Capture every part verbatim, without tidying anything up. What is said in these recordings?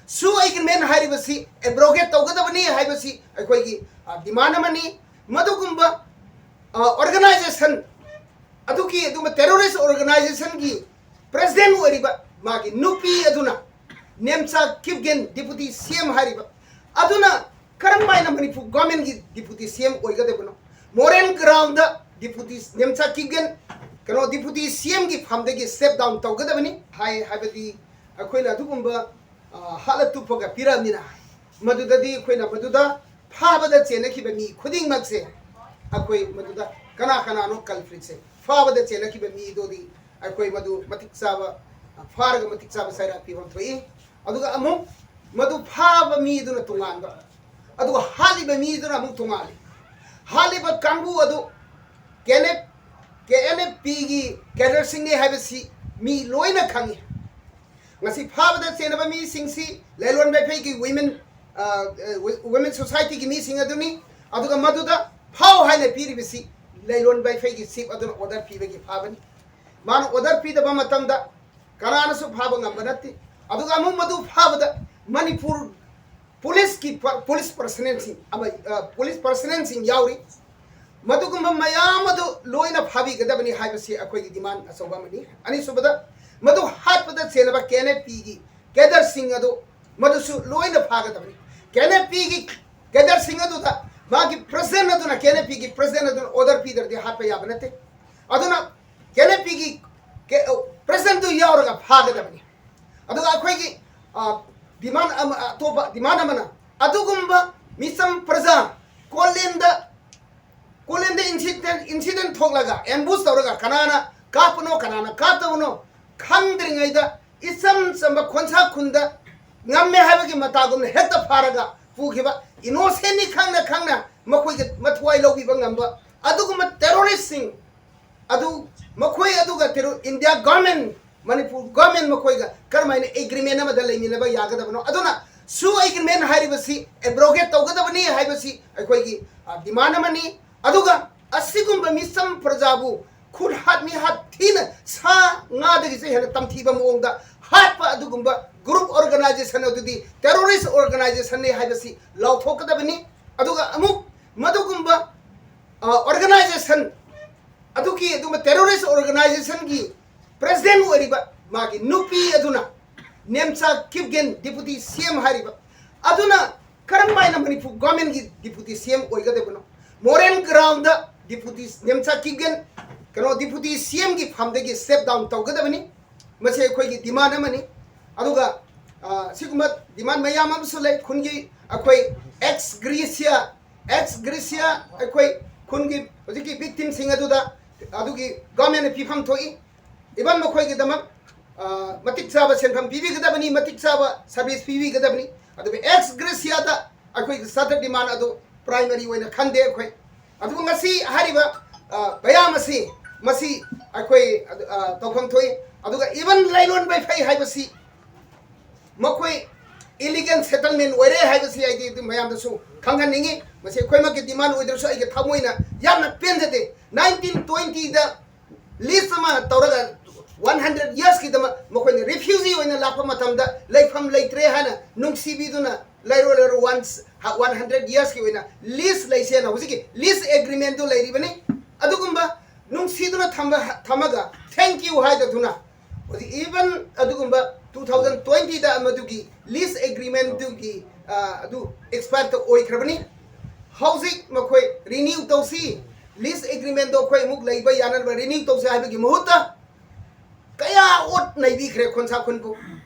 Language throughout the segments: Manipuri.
ꯁꯨ ꯑꯦꯒ꯭ꯔꯤꯃꯦꯟ ꯍꯥꯏꯔꯤꯕꯁꯤ ꯑꯦꯕ꯭ꯔꯣꯒꯦꯠ ꯇꯧꯒꯗꯕꯅꯤ ꯍꯥꯏꯕꯁꯤ ꯑꯩꯈꯣꯏꯒꯤ ꯗꯤꯃꯥꯟ ꯑꯃꯅꯤ꯫ ꯃꯗꯨꯒꯨꯝꯕ ꯑꯣꯔꯒꯅꯥꯏꯖꯦꯁꯟ ꯑꯗꯨꯒꯤ ꯑꯗꯨꯒꯨꯝꯕ ꯇꯦꯔꯣꯔꯤꯁ ꯑꯣꯔꯒꯅꯥꯏꯖꯦꯁꯟꯒꯤ ꯄ꯭ꯔꯦꯁꯤꯗꯦꯟ ꯑꯣꯏꯔꯤꯕ ꯃꯥꯒꯤ ꯅꯨꯄꯤ ꯑꯗꯨꯅ ꯅꯦꯝꯆꯥ ꯀꯤꯞꯒꯦꯟ ꯗꯤꯄꯨꯇꯤ ꯁꯤ ꯑꯦꯝ ꯍꯥꯏꯔꯤꯕ ꯑꯗꯨꯅ ꯀꯔꯝ ꯍꯥꯏꯅ ꯃꯅꯤꯄꯨꯔ ꯒꯣꯔꯃꯦꯟꯒꯤ ꯗꯤꯄꯨꯇꯤ ꯁꯤ ꯑꯦꯝ ꯑꯣꯏꯒꯗꯕꯅꯣ? Moral ground deputy Nemcha Kipgen ꯀꯩꯅꯣ ꯗꯤꯄꯨꯇꯤ ꯁꯤ ꯑꯦꯝꯒꯤ ꯐꯥꯝꯗꯒꯤ ꯁ꯭ꯇꯦꯞ ꯗꯥꯎꯟ ꯇꯧꯒꯗꯕꯅꯤ ꯍꯥꯏ꯫ ꯍꯥꯏꯕꯗꯤ ꯑꯩꯈꯣꯏꯅ ꯑꯗꯨꯒꯨꯝꯕ ꯍꯥꯠꯂ ꯇꯨꯞꯄꯒ ꯄꯤꯔꯛꯑꯕꯅꯤꯅ ꯃꯗꯨꯗꯗꯤ ꯑꯩꯈꯣꯏꯅ ꯃꯗꯨꯗ ꯐꯥꯕꯗ ꯆꯦꯟꯅꯈꯤꯕ ꯃꯤ ꯈꯨꯗꯤꯡꯃꯛꯁꯦ ꯑꯩꯈꯣꯏ ꯃꯗꯨꯗ ꯀꯅꯥ ꯀꯅꯥꯅꯣ ꯀꯜꯄ꯭ꯔꯤꯠꯁꯦ ꯐꯥꯕꯗ ꯆꯦꯟꯅꯈꯤꯕ ꯃꯤꯗꯨꯗꯤ ꯑꯩꯈꯣꯏ ꯃꯗꯨ ꯃꯇꯤꯛ ꯆꯥꯕ ꯐꯥꯔꯒ ꯃꯇꯤꯛ ꯆꯥꯕ ꯆꯩꯔꯥꯛ ꯄꯤꯐꯝ ꯊꯣꯛꯏ꯫ ꯑꯗꯨꯒ ꯑꯃꯨꯛ ꯃꯗꯨ ꯐꯥꯕ ꯃꯤꯗꯨꯅ ꯇꯣꯉꯥꯟꯕ ꯑꯗꯨꯒ ꯍꯥꯠꯂꯤꯕ ꯃꯤꯗꯨꯅ ꯑꯃꯨꯛ ꯇꯣꯉꯥꯜꯂꯤ꯫ ꯍꯥꯠꯂꯤꯕ ꯀꯥꯡꯕꯨ ꯑꯗꯨ K N F K N F ꯄꯤꯒꯤ ꯀꯦꯗꯔꯁꯤꯡꯅꯤ ꯍꯥꯏꯕꯁꯤ ꯃꯤ ꯂꯣꯏꯅ ꯈꯪꯏ꯫ ꯉꯁꯤ ꯐꯥꯕꯗ ꯆꯦꯟꯅꯕ ꯃꯤꯁꯤꯡꯁꯤ ꯂꯩꯂꯣꯟ ꯕꯦꯐꯩꯒꯤ ꯋꯤꯃꯦꯟ ꯋꯤꯃꯦꯟ ꯁꯣꯁꯥꯏꯇꯤꯒꯤ ꯃꯤꯁꯤꯡ ꯑꯗꯨꯅꯤ꯫ ꯑꯗꯨꯒ ꯃꯗꯨꯗ ꯐꯥꯎ ꯍꯥꯏꯅ ꯄꯤꯔꯤꯕꯁꯤ ꯂꯩꯂꯣꯟ ꯕꯦꯐꯩꯒꯤ ꯆꯤꯐ ꯑꯗꯨꯅ ꯑꯣꯔꯗꯔ ꯄꯤꯕꯒꯤ ꯐꯥꯕꯅꯤ꯫ ꯃꯥꯅ ꯑꯣꯔꯗꯔ ꯄꯤꯗꯕ ꯃꯇꯝꯗ ꯀꯅꯥꯅꯁꯨ ꯐꯥꯕ ꯉꯝꯕ ꯅꯠꯇꯦ꯫ ꯑꯗꯨꯒ ꯑꯃꯨꯛ ꯃꯗꯨ ꯐꯥꯕꯗ ꯃꯅꯤꯄꯨꯔ ꯄꯨꯂꯤꯁꯀꯤ ꯄꯨꯂꯤꯁ ꯄꯔꯁꯅꯦꯜꯁꯤꯡ ꯑꯃ ꯄꯨꯂꯤꯁ ꯄꯔꯁꯅꯦꯜꯁꯤꯡ ꯌꯥꯎꯔꯤ꯫ ꯃꯗꯨꯒꯨꯝꯕ ꯃꯌꯥꯝ ꯑꯗꯨ ꯂꯣꯏꯅ ꯐꯥꯕꯤꯒꯗꯕꯅꯤ ꯍꯥꯏꯕꯁꯤ ꯑꯩꯈꯣꯏꯒꯤ ꯗꯤꯃꯥꯟ ꯑꯆꯧꯕ ꯑꯃꯅꯤ꯫ ꯑꯅꯤꯁꯨꯕꯗ ꯃꯗꯨ ꯍꯥꯠꯄꯗ ꯆꯦꯟꯅꯕ ꯀꯦ ꯑꯦꯟ ꯑꯦꯐ ꯄꯤꯒꯤ ꯀꯦꯗꯔꯁꯤꯡ ꯑꯗꯨ ꯃꯗꯨꯁꯨ ꯂꯣꯏꯅ ꯐꯥꯒꯗꯕꯅꯤ꯫ ꯀꯦ ꯑꯦꯟ ꯑꯦꯐ ꯄꯤꯒꯤ ꯀꯦꯗꯔꯁꯤꯡ ꯑꯗꯨꯗ ꯃꯥꯒꯤ ꯄ꯭ꯔꯦꯁꯤꯗꯦꯟ ꯑꯗꯨꯅ ꯀꯦ ꯑꯦꯟ ꯑꯦꯐ ꯄꯤꯒꯤ ꯄ꯭ꯔꯦꯁꯤꯗꯦꯟ ꯑꯗꯨꯅ ꯑꯣꯔꯗꯔ ꯄꯤꯗ꯭ꯔꯗꯤ ꯍꯥꯠꯄ ꯌꯥꯕ ꯅꯠꯇꯦ꯫ ꯑꯗꯨꯅ ꯀꯦ ꯑꯦꯟ ꯑꯦꯐ ꯄꯤꯒꯤ ꯄ꯭ꯔꯦꯁꯤꯗꯦꯟꯗꯨ ꯌꯥꯎꯔꯒ ꯐꯥꯒꯗꯕꯅꯤ꯫ ꯑꯗꯨꯒ ꯑꯩꯈꯣꯏꯒꯤ ꯗꯤꯃꯥꯟ ꯑꯃ ꯑꯇꯣꯞꯄ ꯗꯤꯃꯥꯟ ꯑꯃꯅ ꯑꯗꯨꯒꯨꯝꯕ ꯃꯤꯆꯝ ꯄ꯭ꯔꯖꯥ ꯀꯣꯂꯦꯟꯗ ꯀꯣꯂꯦꯟꯗ ꯏꯟꯁꯤꯗꯦꯟ ꯏꯟꯁꯤꯗꯦꯟ ꯊꯣꯛꯂꯒ ꯑꯦꯝꯕꯨꯁ ꯇꯧꯔꯒ ꯀꯅꯥꯅ ꯀꯥꯞꯄꯅꯣ ꯀꯅꯥꯅ ꯀꯥꯞꯇꯕꯅꯣ ꯈꯪꯗ꯭ꯔꯤꯉꯩꯗ ꯏꯆꯝ ꯆꯝꯕ ꯈꯣꯟꯁꯥ ꯈꯨꯟꯗ ꯉꯝꯃꯦ ꯍꯥꯏꯕꯒꯤ ꯃꯇꯥꯒꯨꯝꯅ ꯍꯦꯛꯇ ꯐꯥꯔꯒ ꯄꯨꯈꯤꯕ ꯏꯅꯣꯁꯦꯟꯅꯤ ꯈꯪꯅ ꯈꯪꯅ ꯃꯈꯣꯏꯒꯤ ꯃꯊ꯭ꯋꯥꯏ ꯂꯧꯕꯤꯕ ꯉꯝꯕ ꯑꯗꯨꯒꯨꯝꯕ ꯇꯦꯔꯣꯔꯤꯁꯁꯤꯡ ꯑꯗꯨ ꯃꯈꯣꯏ ꯑꯗꯨꯒ ꯏꯟꯗꯤꯌꯥ ꯒꯚꯔꯟꯃꯦꯟ ꯃꯅꯤꯄꯨꯔ ꯒꯚꯔꯟꯃꯦꯟ ꯃꯈꯣꯏꯒ ꯀꯔꯝꯍꯥꯏꯅ ꯑꯦꯒ꯭ꯔꯤꯃꯦꯟ ꯑꯃꯗ ꯂꯩꯃꯤꯟꯅꯕ ꯌꯥꯒꯗꯕꯅꯣ? ꯑꯗꯨꯅ ꯁꯨ ꯑꯦꯒ꯭ꯔꯤꯃꯦꯟ ꯍꯥꯏꯔꯤꯕꯁꯤ ꯑꯦꯕ꯭ꯔꯣꯒꯦꯠ ꯇꯧꯒꯗꯕꯅꯤ ꯍꯥꯏꯕꯁꯤ ꯑꯩꯈꯣꯏꯒꯤ ꯗꯤꯃꯥꯟ ꯑꯃꯅꯤ꯫ ꯑꯗꯨꯒ ꯑꯁꯤꯒꯨꯝꯕ ꯃꯤꯆꯝ ꯄ꯭ꯔꯖꯥꯕꯨ ꯈꯨꯠ ꯍꯥꯠ ꯃꯤ ꯍꯥꯠ ꯊꯤꯅ ꯁꯥ ꯉꯥꯗꯒꯤꯁꯨ ꯍꯦꯟꯅ ꯇꯝꯊꯤꯕ ꯃꯑꯣꯡꯗ ꯍꯥꯠꯄ ꯑꯗꯨꯒꯨꯝꯕ group organization ꯑꯗꯨꯗꯤ terrorist organizationꯅꯤ ꯍꯥꯏꯕꯁꯤ ꯂꯥꯎꯊꯣꯛꯀꯗꯕꯅꯤ꯫ ꯑꯗꯨꯒ ꯑꯃꯨꯛ ꯃꯗꯨꯒꯨꯝꯕ ꯑ, organization ꯑꯗꯨꯒꯤ ꯑꯗꯨꯒꯨꯝꯕ terrorist organizationꯒꯤ president ꯑꯣꯏꯔꯤꯕ ꯃꯥꯒꯤ ꯅꯨꯄꯤ ꯑꯗꯨꯅ Nemcha Kipgen deputy C M ꯍꯥꯏꯔꯤꯕ ꯑꯗꯨꯅ ꯀꯔꯝ ꯍꯥꯏꯅ ꯃꯅꯤꯄꯨꯔ governmentꯀꯤ deputy C M ꯑꯣꯏꯒꯗꯕꯅꯣ? Moral groundꯗ deputy ꯅꯦꯝꯆꯥ ꯀꯤꯞꯒꯦꯟ ꯀꯩꯅꯣ deputy C Mꯒꯤ ꯐꯝꯗꯒꯤ step down ꯇꯧꯒꯗꯕꯅꯤ꯫ ꯃꯁꯤ ꯑꯩꯈꯣꯏꯒꯤ demand ꯑꯃꯅꯤ꯫ ꯑꯗꯨꯒ ꯑ, ꯁꯤꯒꯨꯝꯕ demand ꯃꯌꯥꯝ ꯑꯃꯁꯨ ꯂꯩ꯫ ꯈꯨꯟꯒꯤ ꯑꯩꯈꯣꯏ ex gratia ex gratia ꯑꯩꯈꯣꯏ ꯈꯨꯟꯒꯤ ꯍꯧꯖꯤꯛꯀꯤ victimꯁꯤꯡ ꯑꯗꯨꯗ ꯑꯗꯨꯒꯤ governmentꯅ ꯄꯤꯐꯝ ꯊꯣꯛꯏ꯫ Even ꯃꯈꯣꯏꯒꯤꯗꯃꯛ ꯑ, ꯃꯇꯤꯛ ꯆꯥꯕ ꯁꯦꯟꯐꯝ ꯄꯤꯕꯤꯒꯗꯕꯅꯤ, ꯃꯇꯤꯛ ꯆꯥꯕ service ꯄꯤꯕꯤꯒꯗꯕꯅꯤ꯫ ꯑꯗꯨꯒ ex gratiaꯗ ꯑꯩꯈꯣꯏꯒꯤ ꯆꯥꯇ꯭ꯔꯦꯠ demand ꯑꯗꯨ primary ꯑꯣꯏꯅ ꯈꯟꯗꯦ ꯑꯩꯈꯣꯏ꯫ ꯑꯗꯨꯕꯨ ꯉꯁꯤ ꯍꯥꯏꯔꯤꯕ ꯑ, ꯃꯌꯥꯝ ꯑꯁꯤ ꯃꯁꯤ ꯑꯩꯈꯣꯏ ꯑ, ꯇꯧꯐꯝ ꯊꯣꯛꯏ꯫ ꯑꯗꯨꯒ even ꯂꯩꯂꯣꯟ ꯃꯩꯐꯩ ꯍꯥꯏꯕꯁꯤ ꯃꯈꯣꯏ illegal settlement ꯑꯣꯏꯔꯦ ꯍꯥꯏꯕꯁꯤ ꯑꯩꯗꯤ ꯑꯗꯨꯝ ꯃꯌꯥꯝꯗꯁꯨ ꯈꯪꯍꯟꯅꯤꯡꯉꯤ꯫ ꯃꯁꯤ ꯑꯩꯈꯣꯏꯃꯛꯀꯤ demand ꯑꯣꯏꯗ꯭ꯔꯁꯨ ꯑꯩꯒꯤ ꯊꯃꯣꯏꯅ ꯌꯥꯝꯅ ꯄꯦꯟꯖꯗꯦ꯫ Nineteen twentyꯗ list ꯑꯃ ꯇꯧꯔꯒ one hundred yearsꯀꯤꯗꯃꯛ ꯃꯈꯣꯏꯅ refugee ꯑꯣꯏꯅ ꯂꯥꯛꯄ ꯃꯇꯝꯗ ꯂꯩꯐꯝ ꯂꯩꯇ꯭ꯔꯦ ꯍꯥꯏꯅ ꯅꯨꯡꯁꯤꯕꯤꯗꯨꯅ ꯂꯩꯔꯣ ꯂꯩꯔꯣ one hundred yearsꯀꯤ ꯑꯣꯏꯅ list ꯂꯩꯁꯦꯅ ꯍꯧꯖꯤꯛꯀꯤ list agreementꯗꯨ ꯂꯩꯔꯤꯕꯅꯤ꯫ ꯑꯗꯨꯒꯨꯝꯕ ꯅꯨꯡꯁꯤꯗꯨꯅ ꯊꯝꯕ ꯊꯝꯃꯒ thank you ꯍꯥꯏꯗꯗꯨꯅ ꯍꯧꯖꯤꯛ even ꯑꯗꯨꯒꯨꯝꯕ two thousand twentyꯗ ꯃꯗꯨꯒꯤ list agreementꯗꯨꯒꯤ ꯑ, ꯑꯗꯨ expireꯇ ꯑꯣꯏꯈ꯭ꯔꯕꯅꯤ꯫ ꯍꯧꯖꯤꯛ ꯃꯈꯣꯏ renew ꯇꯧꯁꯤ, list agreementꯗꯣ ꯑꯩꯈꯣꯏ ꯑꯃꯨꯛ ꯂꯩꯕ ꯌꯥꯅꯅꯕ renew ꯇꯧꯁꯤ ꯍꯥꯏꯕꯒꯤ ꯃꯍꯨꯠꯇ ꯀꯌꯥ ꯑꯣꯠ ꯅꯩꯕꯤꯈ꯭ꯔꯦ ꯈꯣꯟꯁꯥ ꯈꯨꯟꯕꯨ꯫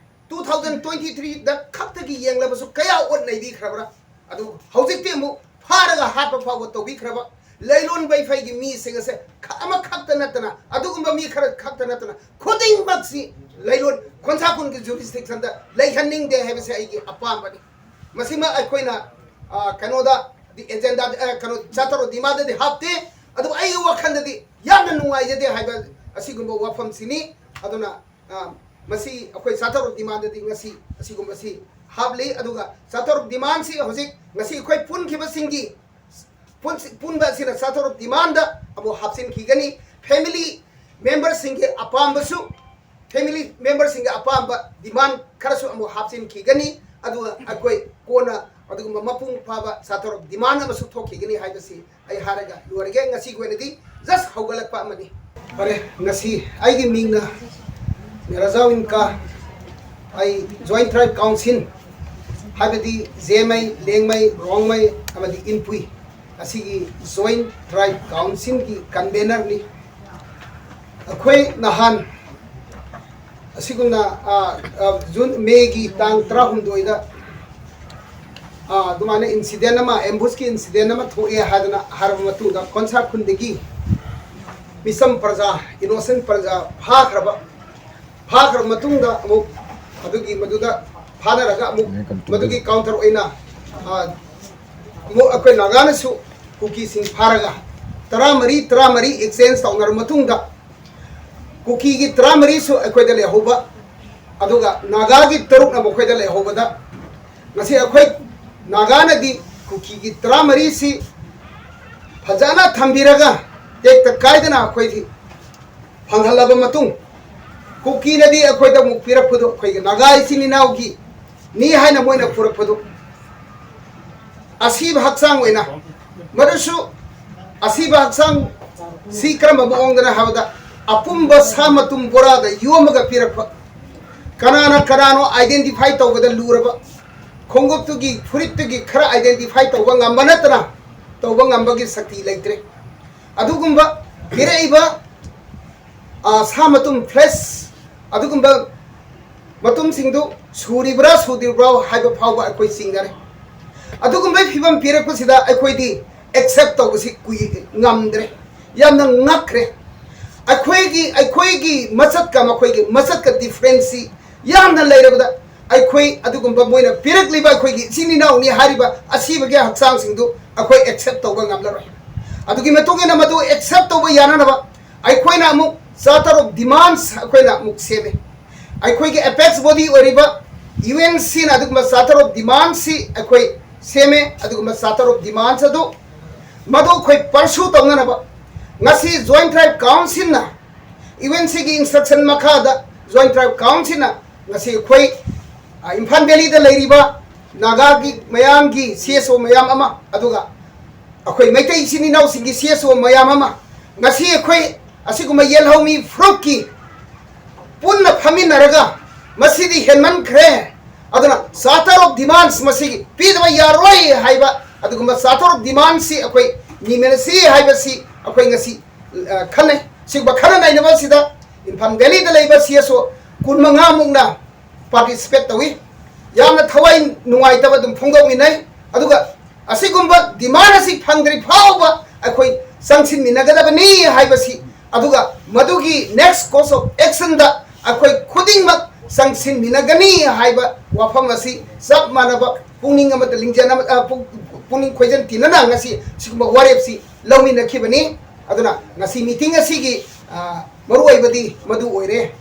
Two thousand twenty threeꯗ ꯈꯛꯇꯒꯤ ꯌꯦꯡꯂꯕꯁꯨ ꯀꯌꯥ ꯑꯣꯠ ꯅꯩꯕꯤꯈ꯭ꯔꯕ꯭ꯔꯥ? ꯑꯗꯨ ꯍꯧꯖꯤꯛꯇꯤ ꯑꯃꯨꯛ ꯐꯥꯔꯒ ꯍꯥꯠꯄ ꯐꯥꯎꯕ ꯇꯧꯕꯤꯈ꯭ꯔꯕ ꯂꯩꯂꯣꯟ ꯃꯩꯐꯩꯒꯤ ꯃꯤꯁꯤꯡ ꯑꯁꯦ ꯈ-, ꯑꯃꯈꯛꯇ ꯅꯠꯇꯅ, ꯑꯗꯨꯒꯨꯝꯕ ꯃꯤ ꯈꯔ ꯈꯛꯇ ꯅꯠꯇꯅ ꯈꯨꯗꯤꯡꯃꯛꯁꯤ ꯂꯩꯂꯣꯟ ꯈꯣꯟꯁꯥ ꯈꯨꯟꯒꯤ jurisdictionꯗ ꯂꯩꯍꯟꯅꯤꯡꯗꯦ ꯍꯥꯏꯕꯁꯦ ꯑꯩꯒꯤ ꯑꯄꯥꯝꯕꯅꯤ꯫ ꯃꯁꯤꯃ ꯑꯩꯈꯣꯏꯅ ꯑ, ꯀꯩꯅꯣꯗ ꯑꯦꯖꯦꯟꯗꯥ ꯀꯩꯅꯣ ꯆꯥꯇꯔꯨꯛ demandꯗꯗꯤ ꯍꯥꯞꯇꯦ꯫ ꯑꯗꯨꯕꯨ ꯑꯩꯒꯤ ꯋꯥꯈꯜꯗꯗꯤ ꯌꯥꯝꯅ ꯅꯨꯡꯉꯥꯏꯖꯗꯦ ꯍꯥꯏꯕ ꯑꯁꯤꯒꯨꯝꯕ ꯋꯥꯐꯝꯁꯤꯅꯤ꯫ ꯑꯗꯨꯅ ꯑ, ꯃꯁꯤ ꯑꯩꯈꯣꯏ ꯆꯥꯇꯔꯨꯛ demandꯗꯗꯤ ꯉꯁꯤ ꯑꯁꯤꯒꯨꯝꯕꯁꯤ ꯍꯥꯞꯂꯤ꯫ ꯑꯗꯨꯒ ꯆꯥꯇꯔꯨꯛ demandꯁꯤ ꯍꯧꯖꯤꯛ ꯉꯁꯤ ꯑꯩꯈꯣꯏ ꯄꯨꯟꯈꯤꯕꯁꯤꯡꯒꯤ ꯄꯨꯟꯁꯤ-, ꯄꯨꯟꯕ ꯑꯁꯤꯅ ꯆꯥꯇꯔꯨꯛ demandꯗ ꯑꯃꯨꯛ ꯍꯥꯞꯆꯤꯟꯈꯤꯒꯅꯤ꯫ Family memberꯁꯤꯡꯒꯤ ꯑꯄꯥꯝꯕꯁꯨ family memberꯁꯤꯡꯒꯤ ꯑꯄꯥꯝꯕ demand ꯈꯔꯁꯨ ꯑꯃꯨꯛ ꯍꯥꯞꯆꯤꯟꯈꯤꯒꯅꯤ꯫ ꯑꯗꯨꯒ ꯑꯩꯈꯣꯏ ꯀꯣꯟꯅ ꯑꯗꯨꯒꯨꯝꯕ ꯃꯄꯨꯡ ꯐꯥꯕ charter of demand ꯑꯃꯁꯨ ꯊꯣꯛꯈꯤꯒꯅꯤ ꯍꯥꯏꯕꯁꯤ ꯑꯩ ꯍꯥꯏꯔꯒ ꯂꯣꯏꯔꯒꯦ꯫ ꯉꯁꯤꯒꯤ ꯑꯣꯏꯅꯗꯤ just ꯍꯧꯒꯠꯂꯛꯄ ꯑꯃꯅꯤ꯫ ꯐꯔꯦ, ꯉꯁꯤ ꯑꯩꯒꯤ ꯃꯤꯡꯅ ꯔꯖꯥꯎ ꯏꯟꯀꯥ, ꯑꯩ Joint Tribe Council, ꯍꯥꯏꯕꯗꯤ ꯖꯦꯃꯩ, ꯂꯦꯡꯃꯩ, ꯔꯣꯡꯃꯩ ꯑꯃꯗꯤ ꯏꯟꯄꯨꯏ ꯑꯁꯤꯒꯤ Joint Tribe Councilꯒꯤ convenerꯅꯤ꯫ ꯑꯩꯈꯣꯏ ꯅꯍꯥꯟ ꯑꯁꯤꯒꯨꯝꯅ, ꯑ, ꯑ, June, Mayꯒꯤ ꯇꯥꯡ ꯇꯔꯥꯍꯨꯝꯗꯣꯏꯗ, ꯑ, ꯑꯗꯨꯃꯥꯏꯅ incident ꯑꯃ, ambushꯀꯤ incident ꯑꯃ ꯊꯣꯛꯑꯦ ꯍꯥꯏꯗꯅ ꯍꯥꯏꯔꯕ ꯃꯇꯨꯡꯗ, ꯀꯣꯟꯁꯥ ꯈꯨꯟꯗꯒꯤ ꯃꯤꯆꯝ ꯄ꯭ꯔꯖꯥ, innocent ꯄ꯭ꯔꯖꯥ ꯐꯥꯈ꯭ꯔꯕ, ꯐꯥꯈ꯭ꯔꯕ ꯃꯇꯨꯡꯗ ꯑꯃꯨꯛ ꯑꯗꯨꯒꯤ ꯃꯗꯨꯗ ꯐꯥꯅꯔꯒ ꯑꯃꯨꯛ ꯃꯗꯨꯒꯤ counter ꯑꯣꯏꯅ, ꯑ, ꯑꯃꯨꯛ ꯑꯩꯈꯣꯏ ꯅꯥꯒꯥꯅꯁꯨ ꯀꯨꯀꯤꯁꯤꯡ ꯐꯥꯔꯒ ꯇꯔꯥꯃꯔꯤ, ꯇꯔꯥꯃꯔꯤ exchange ꯇꯧꯅꯔꯕ ꯃꯇꯨꯡꯗ, ꯀꯨꯀꯤꯒꯤ ꯇꯔꯥꯃꯔꯤꯁꯨ ꯑꯩꯈꯣꯏꯗ ꯂꯩꯍꯧꯕ, ꯑꯗꯨꯒ ꯅꯥꯒꯥꯒꯤ ꯇꯔꯨꯛꯅ ꯃꯈꯣꯏꯗ ꯂꯩꯍꯧꯕꯗ, ꯉꯁꯤ ꯑꯩꯈꯣꯏ ꯅꯥꯒꯥꯅꯗꯤ ꯀꯨꯀꯤꯒꯤ ꯇꯔꯥꯃꯔꯤꯁꯤ ꯐꯖꯅ ꯊꯝꯕꯤꯔꯒ, ꯇꯦꯛꯇ ꯀꯥꯏꯗꯅ ꯑꯩꯈꯣꯏꯗꯤ ꯐꯪꯍꯜꯂꯕ ꯃꯇꯨꯡ, ꯀꯨꯀꯤꯅꯗꯤ ꯑꯩꯈꯣꯏꯗ ꯑꯃꯨꯛ ꯄꯤꯔꯛꯄꯗꯨ, ꯑꯩꯈꯣꯏꯒꯤ ꯅꯥꯒꯥ ꯏꯆꯤꯟ ꯏꯅꯥꯎꯒꯤ ꯅꯤ ꯍꯥꯏꯅ ꯃꯣꯏꯅ ꯄꯨꯔꯛꯄꯗꯨ, ꯑꯁꯤꯕ ꯍꯛꯆꯥꯡ ꯑꯣꯏꯅ, ꯃꯗꯨꯁꯨ ꯑꯁꯤꯕ ꯍꯛꯆꯥꯡ ꯁꯤ ꯀꯔꯝꯕ ꯃꯑꯣꯡꯗꯅ ꯍꯥꯏꯕꯗ, ꯑꯄꯨꯝꯕ ꯁꯥ ꯃꯇꯨꯝ ꯕꯣꯔꯥꯗ ꯌꯣꯝꯃꯒ ꯄꯤꯔꯛꯄ, ꯀꯅꯥꯅ ꯀꯅꯥꯅꯣ identify ꯇꯧꯕꯗ ꯂꯨꯔꯕ, ꯈꯣꯡꯎꯞꯇꯨꯒꯤ, ꯐꯨꯔꯤꯠꯇꯨꯒꯤ ꯈꯔ identify ꯇꯧꯕ ꯉꯝꯕ ꯅꯠꯇꯅ ꯇꯧꯕ ꯉꯝꯕꯒꯤ ꯁꯛꯇꯤ ꯂꯩꯇ꯭ꯔꯦ꯫ ꯑꯗꯨꯒꯨꯝꯕ ꯄꯤꯔꯛꯏꯕ, ꯑ, ꯁꯥ ꯃꯇꯨꯝ, flesh, ꯑꯗꯨꯒꯨꯝꯕ ꯃꯇꯨꯝꯁꯤꯡꯗꯨ ꯁꯨꯔꯤꯕ꯭ꯔꯥ ꯁꯨꯗ꯭ꯔꯤꯕ꯭ꯔꯥ ꯍꯥꯏꯕ ꯐꯥꯎꯕ ꯑꯩꯈꯣꯏ ꯆꯤꯡꯅꯔꯦ꯫ ꯑꯗꯨꯒꯨꯝꯕ ꯐꯤꯕꯝ ꯄꯤꯔꯛꯄꯁꯤꯗ ꯑꯩꯈꯣꯏꯗꯤ accept ꯇꯧꯕꯁꯤ ꯀꯨꯏ-, ꯉꯝꯗ꯭ꯔꯦ, ꯌꯥꯝꯅ ꯉꯛꯈ꯭ꯔꯦ꯫ ꯑꯩꯈꯣꯏꯒꯤ, ꯑꯩꯈꯣꯏꯒꯤ ꯃꯆꯠꯀ ꯃꯈꯣꯏꯒꯤ ꯃꯆꯠꯀ differenceꯁꯤ ꯌꯥꯝꯅ ꯂꯩꯔꯕꯗ, ꯑꯩꯈꯣꯏ ꯑꯗꯨꯒꯨꯝꯕ ꯃꯣꯏꯅ ꯄꯤꯔꯛꯂꯤꯕ ꯑꯩꯈꯣꯏꯒꯤ ꯏꯆꯤꯟ ꯏꯅꯥꯎꯅꯤ ꯍꯥꯏꯔꯤꯕ ꯑꯁꯤꯕꯒꯤ ꯍꯛꯆꯥꯡꯁꯤꯡꯗꯨ ꯑꯩꯈꯣꯏ accept ꯇꯧꯕ ꯉꯝꯂꯔꯣꯏ꯫ ꯑꯗꯨꯒꯤ ꯃꯇꯨꯡ ꯏꯟꯅ ꯃꯗꯨ accept ꯇꯧꯕ ꯌꯥꯅꯅꯕ ꯑꯩꯈꯣꯏꯅ ꯑꯃꯨꯛ charter of demands ꯑꯩꯈꯣꯏꯅ ꯑꯃꯨꯛ ꯁꯦꯝꯃꯦ꯫ ꯑꯩꯈꯣꯏꯒꯤ apex body ꯑꯣꯏꯔꯤꯕ UNCꯅ ꯑꯗꯨꯒꯨꯝꯕ charter of demandsꯁꯤ ꯑꯩꯈꯣꯏ ꯁꯦꯝꯃꯦ꯫ ꯑꯗꯨꯒꯨꯝꯕ charter of demands ꯑꯗꯨ, ꯃꯗꯨ ꯑꯩꯈꯣꯏ pursue ꯇꯧꯅꯅꯕ ꯉꯁꯤ Joint Tribe Councilꯅ UNCꯒꯤ instruction ꯃꯈꯥꯗ Joint Tribal Councilꯅ ꯉꯁꯤ ꯑꯩꯈꯣꯏ, ꯑ, ꯏꯝꯐꯥꯜ ꯚꯦꯂꯤꯗ ꯂꯩꯔꯤꯕ ꯅꯥꯒꯥꯒꯤ ꯃꯌꯥꯝꯒꯤ C S O ꯃꯌꯥꯝ ꯑꯃ, ꯑꯗꯨꯒ ꯑꯩꯈꯣꯏ ꯃꯩꯇꯩ ꯏꯆꯤꯟ ꯏꯅꯥꯎꯁꯤꯡꯒꯤ C S O ꯃꯌꯥꯝ ꯑꯃ, ꯉꯁꯤ ꯑꯩꯈꯣꯏ ꯑꯁꯤꯒꯨꯝꯕ ꯌꯦꯜꯍꯧꯃꯤ ꯐꯨꯔꯨꯞꯀꯤ ꯄꯨꯟꯅ ꯐꯝꯃꯤꯟꯅꯔꯒ ꯃꯁꯤꯗꯤ ꯍꯦꯟꯃꯟꯈ꯭ꯔꯦ, ꯑꯗꯨꯅ Charter of Demands ꯃꯁꯤꯒꯤ ꯄꯤꯗꯕ ꯌꯥꯔꯣꯏ ꯍꯥꯏꯕ ꯑꯗꯨꯒꯨꯝꯕ Charter of Demandsꯁꯤ ꯑꯩꯈꯣꯏ ꯅꯤꯃꯤꯟꯅꯁꯤ ꯍꯥꯏꯕꯁꯤ ꯑꯩꯈꯣꯏ ꯉꯁꯤ, ꯑ, ꯈꯟꯅꯩ꯫ ꯁꯤꯒꯨꯝꯕ ꯈꯟꯅ ꯅꯩꯅꯕ ꯑꯁꯤꯗ ꯏꯝꯐꯥꯜ ꯚꯦꯂꯤꯗ ꯂꯩꯕ C S O ꯀꯨꯟꯃꯉꯥ ꯃꯨꯛꯅ participate ꯇꯧꯏ꯫ ꯌꯥꯝꯅ ꯊꯋꯥꯏ ꯅꯨꯡꯉꯥꯏꯇꯕ ꯑꯗꯨꯝ ꯐꯣꯡꯗꯣꯛꯃꯤꯟꯅꯩ꯫ ꯑꯗꯨꯒ ꯑꯁꯤꯒꯨꯝꯕ demand ꯑꯁꯤ ꯐꯪꯗ꯭ꯔꯤ ꯐꯥꯎꯕ ꯑꯩꯈꯣꯏ ꯆꯪꯁꯤꯟꯃꯤꯟꯅꯒꯗꯕꯅꯤ ꯍꯥꯏꯕꯁꯤ, ꯑꯗꯨꯒ ꯃꯗꯨꯒꯤ next course of actionꯗ ꯑꯩꯈꯣꯏ ꯈꯨꯗꯤꯡꯃꯛ ꯆꯪꯁꯤꯟꯃꯤꯟꯅꯒꯅꯤ ꯍꯥꯏꯕ ꯋꯥꯐꯝ ꯑꯁꯤ ꯆꯞ ꯃꯥꯟꯅꯕ ꯄꯨꯛꯅꯤꯡ ꯑꯃꯗ ꯂꯤꯡꯖꯦꯜ ꯑꯃ, ꯑ, ꯄꯨꯛ-, ꯄꯨꯛꯅꯤꯡ ꯈꯣꯏꯖꯟ ꯇꯤꯟꯅꯅ ꯉꯁꯤ ꯁꯤꯒꯨꯝꯕ ꯋꯥꯔꯦꯞꯁꯤ ꯂꯧꯃꯤꯟꯅꯈꯤꯕꯅꯤ꯫ ꯑꯗꯨꯅ ꯉꯁꯤ meeting ꯑꯁꯤꯒꯤ, ꯑ, ꯃꯔꯨꯑꯣꯏꯕꯗꯤ ꯃꯗꯨ ꯑꯣꯏꯔꯦ꯫